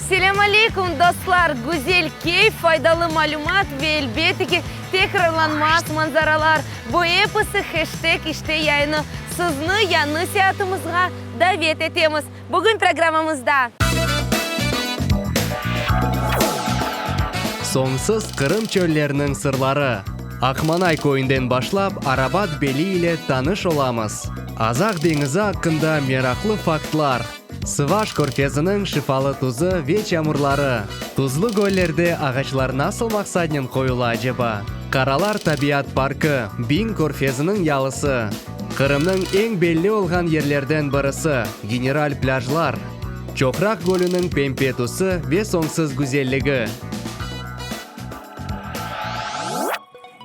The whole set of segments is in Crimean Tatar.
Selâm aleyküm, dostlar! Güzel keyf, faydalı malümat ve, elbette ki, tekrarlanmaz manzaralar. Bu episi Heşteg işte yayını. Sizni yañı seyaatımızğa davet etemiz. Bugün programmamızda. Soñsız Qırım çölleriniñ sırları. Aqmanay köyünden başlap Arabat beli ile tanış olamız. Azaq deñizi aqqında meraqlı faktlar. Sıvaş körfeziniñ şifalı tuzu ve çamurları. Tuzlu göllerde ağaçlar nasıl maqsadnen qoyula aceba? Qaralar tabiat parkı, Biñ körfeziniñ yalısı. Qırımnıñ eñ belli olğan yerlerden birisi, General plâjlar. Çoqraq gölüniñ pempe tüsü ve soñsız güzelligi.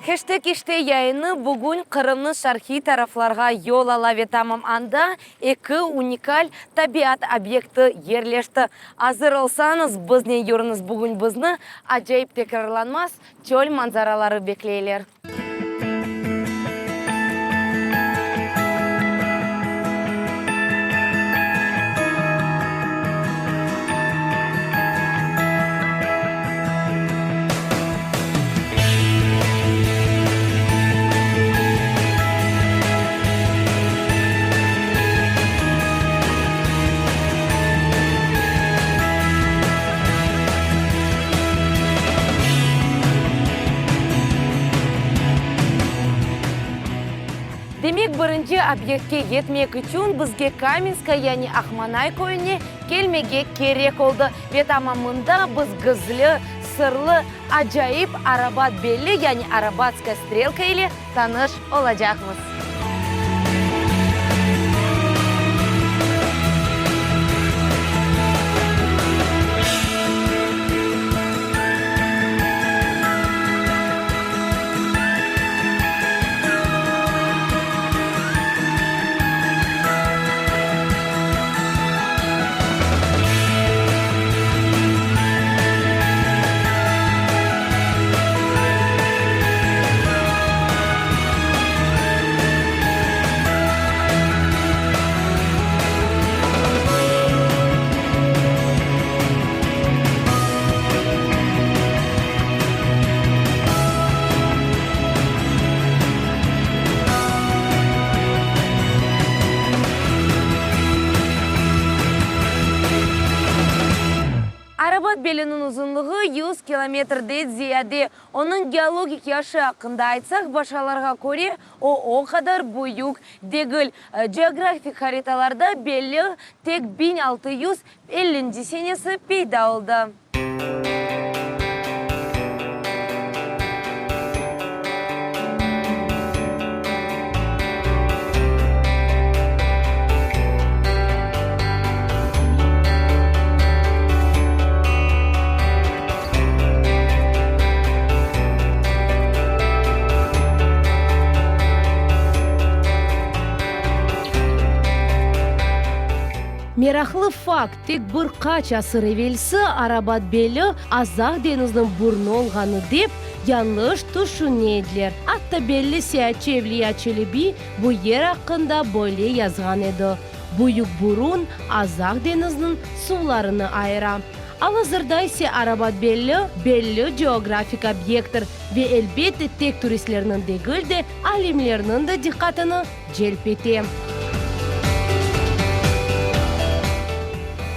Heşteg işte yayını bugün Qırımnıñ şarqiy taraflarğa yol ala ve tamam anda eki unikal tabiat obyekti yerleşti. Azır olsañız, biznen yürüñiz, bugün bizni acayip tekrarlanmaz çöl manzaraları bekleyler. Demek, birinci obyektke yetmek içün bizge Kamenskaya, yani Aqmanay köyüne kelmege kerek oldı. Ve tamam mında biz gizli, sırlı, acayip Arabat beli, yani Arabatskaya strelka ile tanış olacaqmız. Arabat beliniñ uzunlığı 100 kilometrden ziyade. Onıñ geologik yaşı aqqında aytsaq, başqalarğa köre, o, o qadar büyük degil. Geografik haritalarda belli tek 1650-nci senesi peyda oldı. Meraqlı fakt, tek bir qaç asır evelsi Arabat beli Azaq deñiziniñ burnu olğanı dep yañlış tüşüne ediler. Atta belli seyaatçı Evliya Çelebi bu yer aqqında böyle yazğan edi, Büyük burun Azaq deñiziniñ suvlarını ayıra. Al-azırda ise Arabat beli, belli geografik obyekttir ve, elbette, tek turistlerniñ degil de, alimlerniñ de diqqatını celp ete.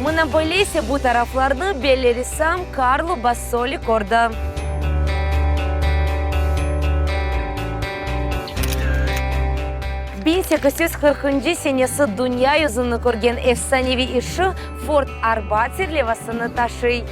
Mına böyle ise bu taraflarnı belli ressam Karlo Bassoli kördi. 1840-ncı senesi dünya yüzüni körgen efsaneviy işi Fort Arbat serlevasını taşıy.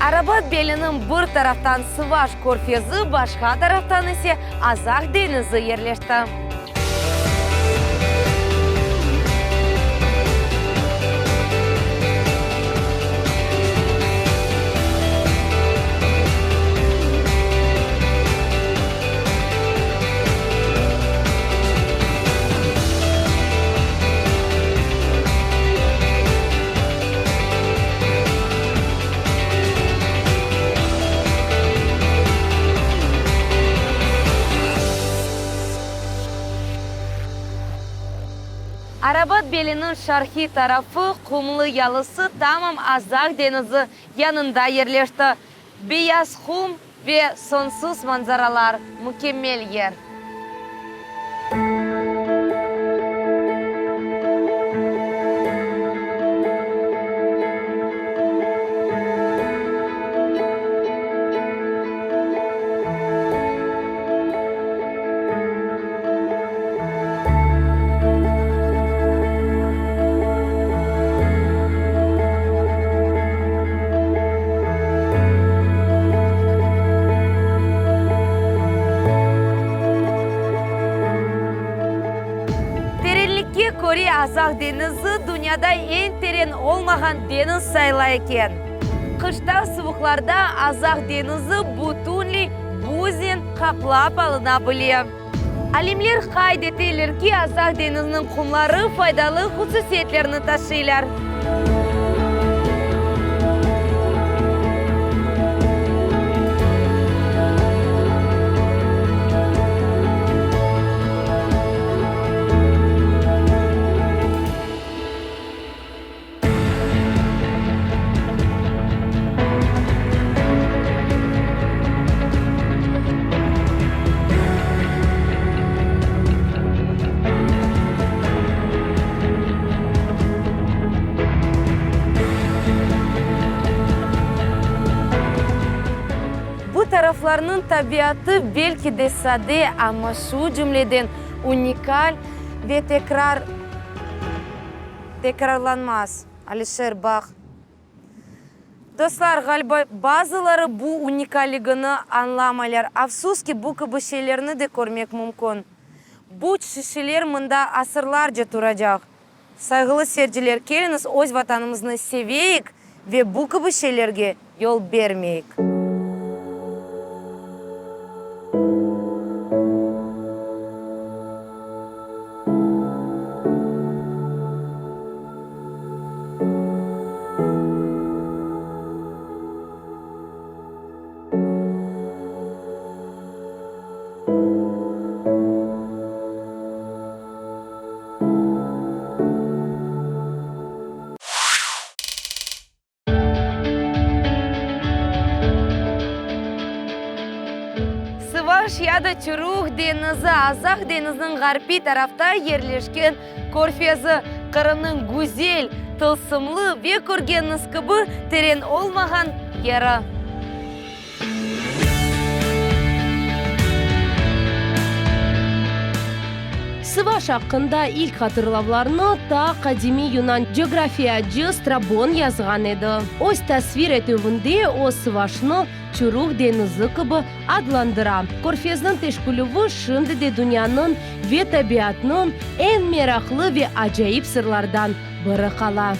Arabat beliniñ bir taraftan Sıvaş körfezi, başqa taraftan ise Azaq deñizi yerleşti. beliniñ şarqiy tarafı, qumlı yalısı tamam Azaq deñizi yanında yerleşti. Beyaz qum ve soñsuz manzaralar, mükemmel yer. Terenlikke köre Azaq deñizi dünyada eñ teren olmağan deñiz sayıla eken. Qışta suvuqlarda Azaq deñizi bütünley buznen qaplap alına bile. Alimler qayd eteler ki, Azaq deñiziniñ qumları faydalı hususiyetlerni taşıylar. Bu taraflarnıñ tabiatı belki de sade, amma şu cümleden unikal ve tekrar Tekrarlanmaz. Alişer, baq. Dostlar, ğaliba, bazıları bu unikalligini añlamaylar. Afsus ki, bu kibi şeylerni de körmek mümkün. Bu şişeler mında asırlarca turacaq. Sayğılı seyirciler, keliñiz öz Vatanımıznı seveyik ve bu kibi şeylerge yol bermeyik. Sıvaş ya da Çuruh deñizi, Azaq deñiziniñ ğarpiy tarafta yerleşken körfezi. Qırımnıñ güzel, tılsımlı ve, körgeniñiz kibi, teren olmağan yeri. Sıvaş aqqında ilk hatırlavlarnı ta qadimiy yunan coğrafiyacı Strabon yazğan edi. Öz tasvir etüvinde o Sıvaşnı Çuruh deñizi kibi adlandıra. Körfezniñ teşkilüvi şimdi de dünyanıñ ve tabiatnıñ eñ meraqlı ve acayip sırlardan biri qala.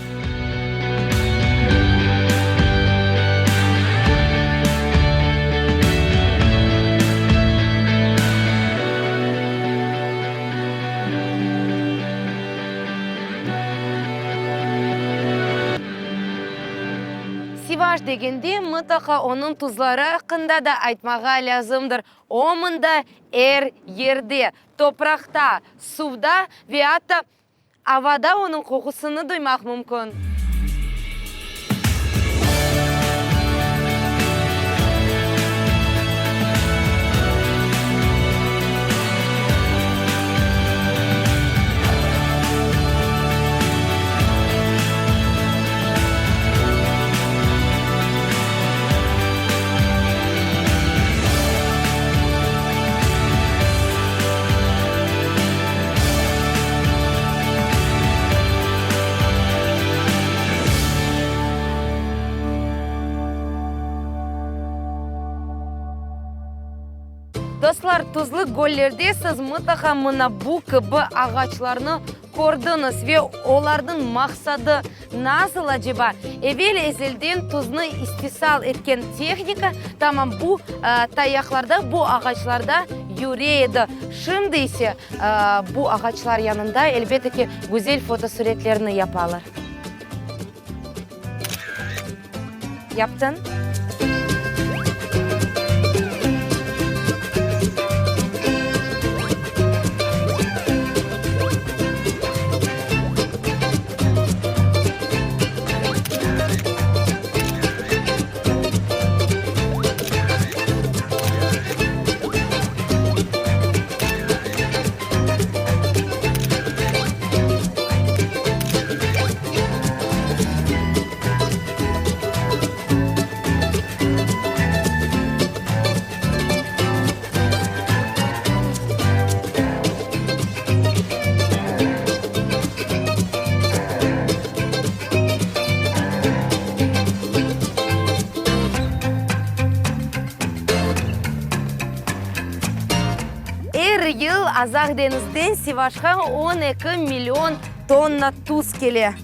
Sivaş degende, mıtlaqa onıñ tuzları aqqında da aytmağa lâzımdır. O mında er yerde, topraqta, suvda ve atta Avada onıñ qoqusını duymaq mümkün. Dostlar, tuzlu göllerde siz mıtlaqa mına bu kibi ağaçlarnı kördiñiz ve olarnıñ maqsadı nasıl aceba? Evel-ezelden tuznı istisal etken tehnika tamam bu tayaqlarda, bu ağaçlarda yüre edi. Şimdi ise bu ağaçlar yanında, elbette ki, güzel fotosuretlerni yapalar. Yaptın. Azaq deñizden Sivaşqa 12 million tonna tuz kele.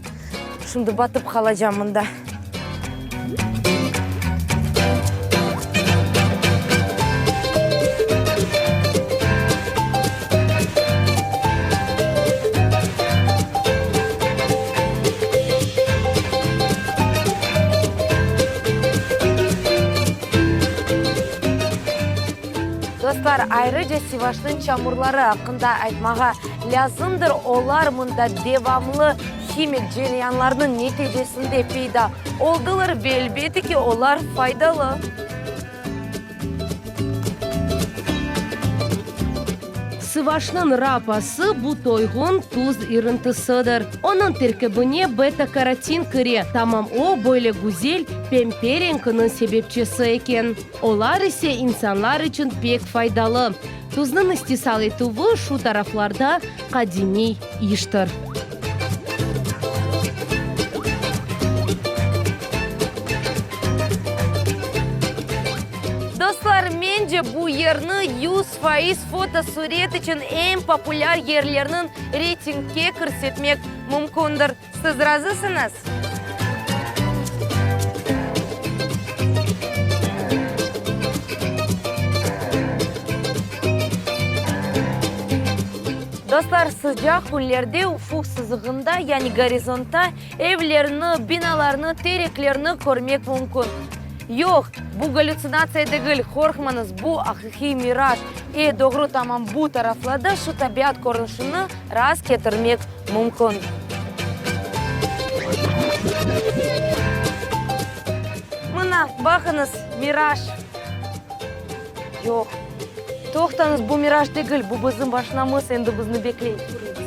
Şimdi batıp qalacam mında. Dostlar, ayrıca Sivaşnıñ çamurları aqqında aytmağa lâzımdır, olar mında devamlı himik ceryanlarnıñ neticesinde peyda oldılar ve, elbette ki, olar faydalı. Sıvaşnıñ rapası bu toyğun tuz irintisidir. Onıñ terkibine beta-karotin kire, tamam o, böyle güzel pempe renkiniñ sebepçisi eken. Olar ise insanlar içün pek faydalı. Tuznıñ istisal etüvi şu taraflarda qadimiy iştir. Dostlar, mence, bu yerni 100% fotosuret içün eñ populâr yerlerniñ reytingke kirsetmek mümkündir. Siz razısıñız? Dostlar, sıcaq künlerde ufuq sızığında, yani gorizontta evlerni, binalarnı, tereklerni körmek mümkün. Yoq, bu galütsinatsiya degil, qorqmañız, bu aqiqiy miraj. E, doğru, tamam bu taraflarda şu tabiat körünişini rast ketirmek mümkün. Mına, baqıñız, miraj. Yoq, toqtañız, bu miraj degil, bu bizim maşinamız endi bizni bekley. Yürüñiz.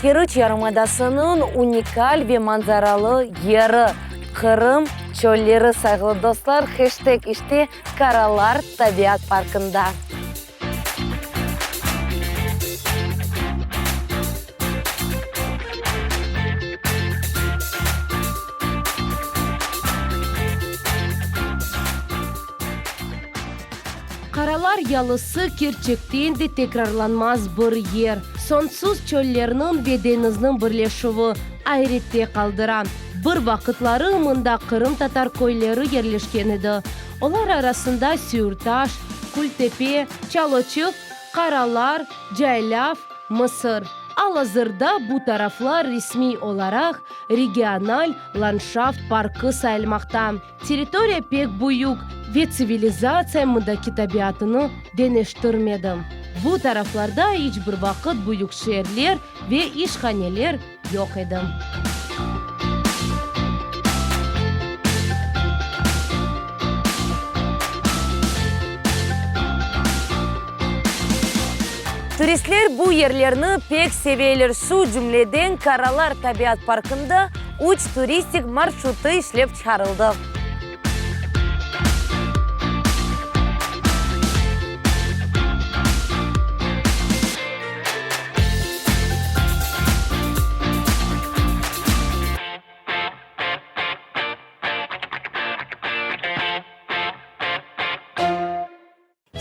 Keriç yarımadasınıñ unikal ve manzaralı yeri, Qırım çölleri, sayğılı dostlar, heşteg işte Karalar tabiat parkında. Qaralar yalısı kerçekten de tekrarlanmaz bir yer. Soñsuz çöllerniñ ve deñizniñ birleşüvi ayrette qaldıra. Bir vaqıtları mında qırımtatar köyleri yerleşken edi. Olar arasında Süyürtaş, Kültepe, Çaloçıq, Qaralar, Caylâv, Mısır. Al-azırda bu taraflar resmiy olaraq regional landşaft parkı sayılmaqta. Territoriya pek büyük ve tsivilizatsiya mındaki tabiatını deñiştirmedi. Bu taraflarda iç bir vaqıt büyük şeerler ve işhaneler yoq edi. Turistler bu yerlerni pek seveler, şu cümleden Karalar tabiat parkında üç turistik marşrutı işlep çıqarıldı.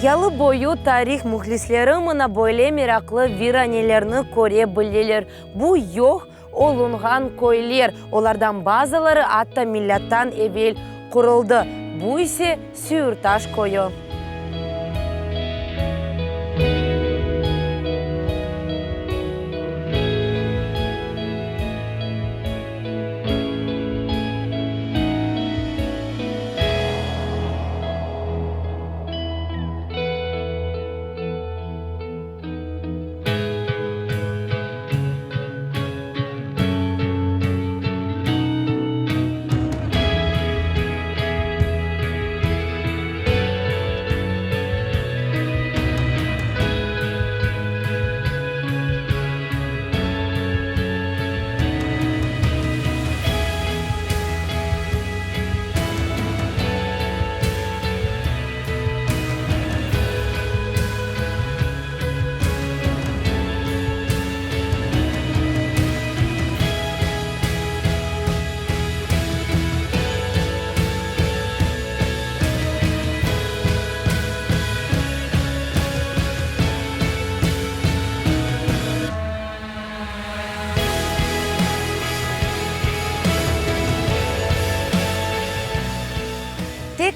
Yalı boyu tarih mühlisleri mına böyle meraqlı viranelerni köre bileler. Bu yoq olunğan köyler, olardan bazıları atta milâttan evel quruldı, bu ise Süyürtaş köyü.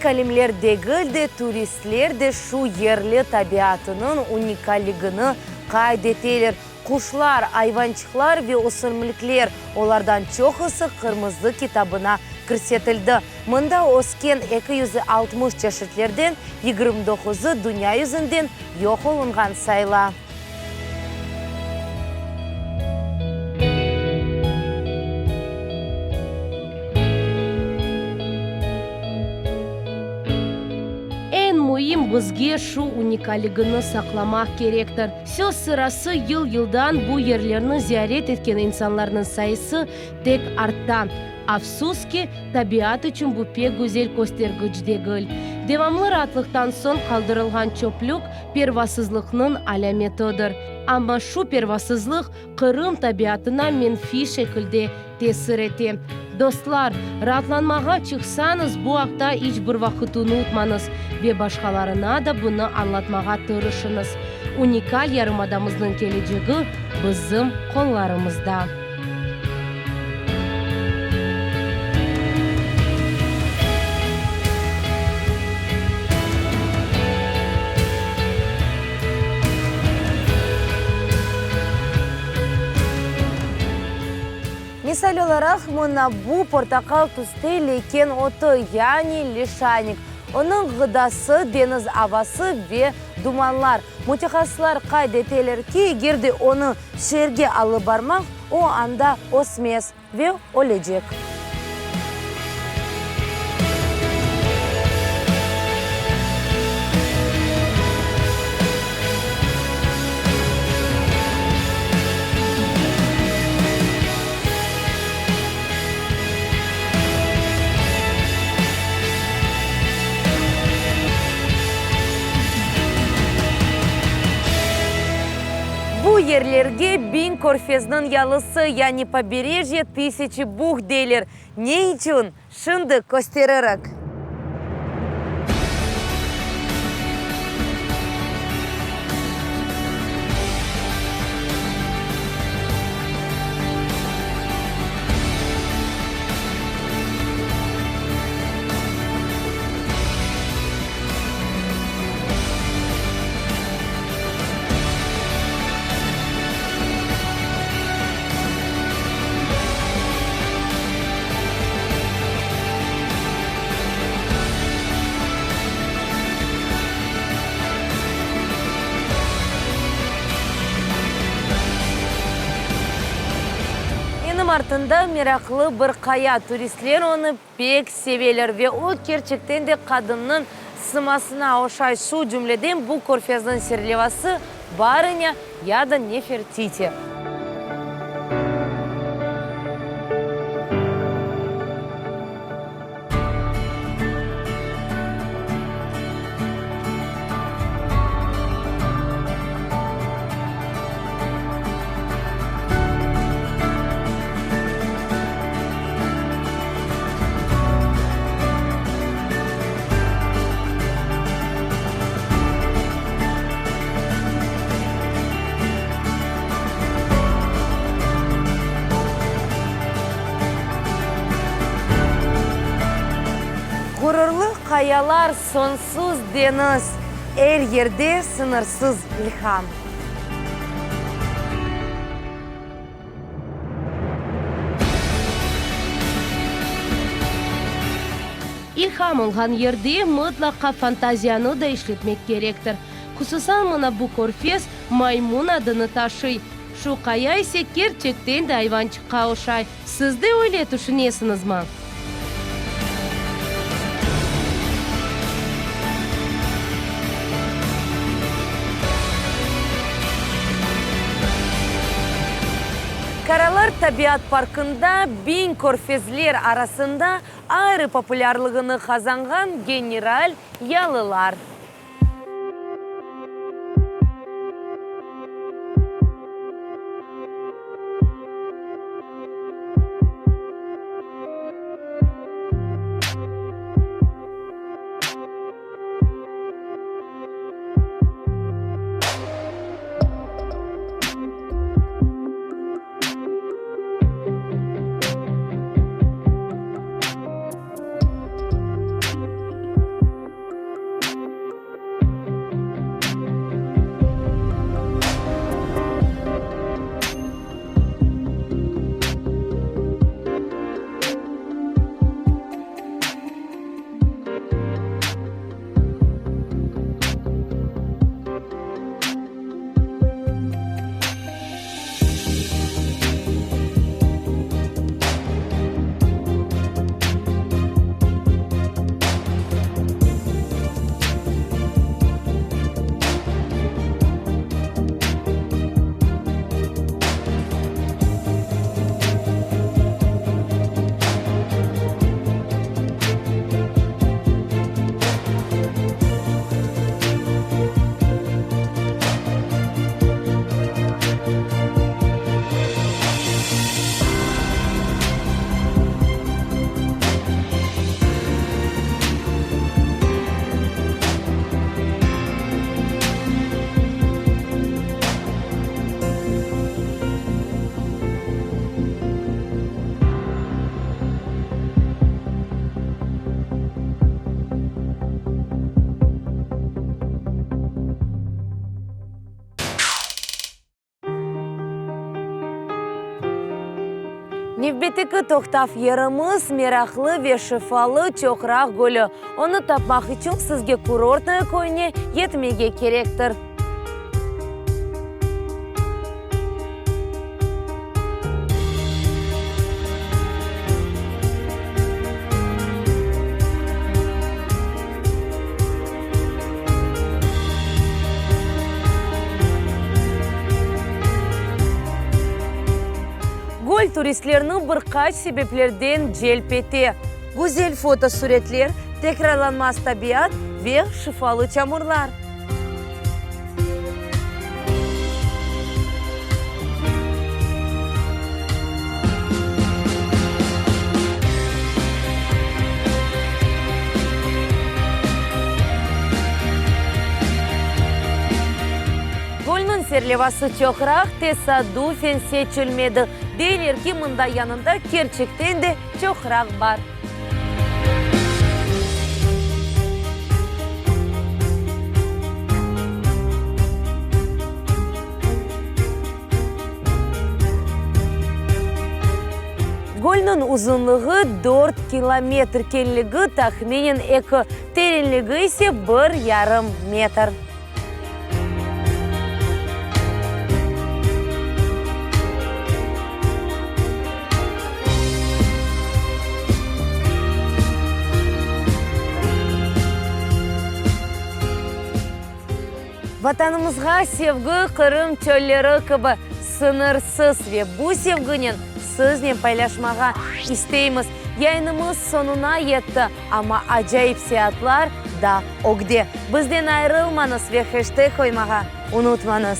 Tek alimler degil de, turistler de şu yerli tabiatınıñ unikalligini qayd eteler. Quşlar, ayvançıqlar ve ösümlikler, olardan çoqusı Qırmızı kitabına kirsetildi. Mında ösken 260 çeşitlerden 29-ı dünya yüzünden yoq olunğan sayıla. Eñ müim, bizge şu unikalligini saqlamaq kerektir. Söz sırası, yıl-yıldan bu yerlerni ziyaret etken insanlarnıñ sayısı tek arta. Afsus ki, tabiat içün bu pek güzel köstergiç degil. Devamlı raatlıqtan soñ qaldırılğan çöplük, pervasızlıqnıñ alâmetidir. Amma şu pervasızlıq Qırım tabiatına menfiy şekilde tesir ete. Dostlar, raatlanmağa çıqsañız, bu aqta iç bir vaqıt unutmañız ve başqalarına da bunı añlatmağa tırışıñız. Unikal yarımadamıznıñ kelecegi bizim qollarımızda. Misal olaraq, mına bu portaqal tüste leken otu, yani lişaynik. Onıñ ğıdası, deñiz avası ve dumanlar. Mütehassıslar qayd eteler ki, eger de onı şeerge alıp barmaq, o anda ösmez ve ölecek. Bu yerlerge Biñ körfezniñ yalısı, yani Poberejye tısyaçi buht deyler. Ne içün? Şimdi kösteririk. Menim artımda meraqlı bir qaya, turistler onı pek seveler ve o, kerçekten de, qadınnıñ sımasına oşay, şu cümleden bu körfezniñ serlevası, Barıña ya da Nefertiti. Ğururlı qayalar, soñsuz deñiz, er yerde sıñırsız ilham. İlham olğan yerde mıtlaqa fantaziyanı da işletmek kerektir. Hususan mına bu körfez maymun adını taşıy. Şu qaya ise kerçekten de ayvançıqqa oşay. Siz de öyle tüşünesiñizmi? Karalar tabiat parkında biñ körfezler arasında ayrı populârlığını qazanğan General yalılar. Nevbetteki toqtav yerimiz, meraqlı ve şifalı Çoqraq gölü. Onı tapmaq içün sizge Kurortnoye köyüne yetmege kerektir. Göl turistlerni bir qaç sebeplerden celp ete, güzel fotosuretler, tekrarlanmaz tabiat ve şifalı çamurlar. Gölniñ serlevası çoqraq tesadufen seçilmedi. Deyler ki, mında yanında kerçekten de çoqraq bar. Gölniñ uzunlığı dört kilometr, keñligi tahminen eki, terenligi ise bir yarım metr. Vatanımızğa sevgi Qırım çölleri kibi sıñırsız ve bu sevginen siznen paylaşmağa isteymiz. Yayınımız soñuna yetti, amma acayip seyaatlar daa ögde. Bizden ayırılmañız ve heşteg qoymağa unutmañız.